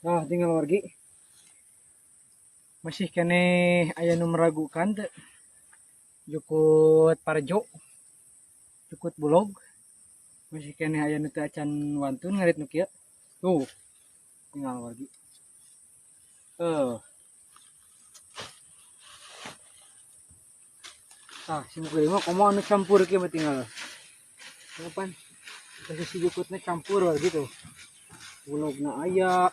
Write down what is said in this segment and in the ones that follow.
Nah, tinggal wargi. Masih keneh aya nu meragukan teu? Jukut Parjo, jukut bulog. Masih keneh aya nu teu acan wantun ngarit nu kieu. Tuh, tinggal wargi. Tah, sim kuring mah komo anu campur kieu mah tinggal. Kapan? Posisi jukutna campur wargi tuh. Bulogna aya,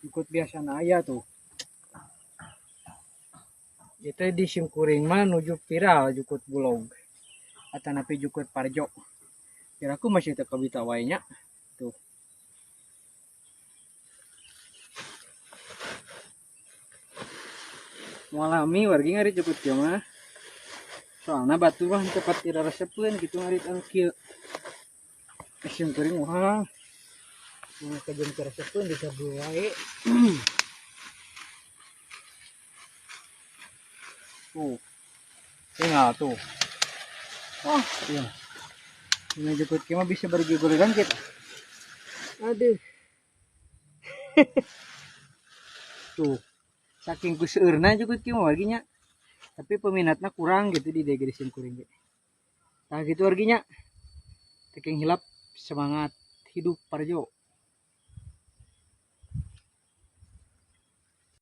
jukut biasana aya tuh. Itu di sim kuring mah nuju viral jukut bulog atanapi jukut Parjo. Kira aku masih teu kabita wae nya. Tuh. Moal lami wargi ngarit jukut kieu mah. Soalna batu mah teu pati raresepeun kitu ngarit anu kieu. Sim kuring mah mun kajeun teu resepeun disabu wae. Tuh. Tinggal tuh. Oh, iya. Ini jukut kieu mah bisa berguguran kita. Aduh. Tuh. Saking kuseueurna jukut kieu mah wargi nya. Tapi peminatna kurang gitu di DG sim kuring ge. Tah gitu wargi nya. Teu hilap semangat hidup Parjo.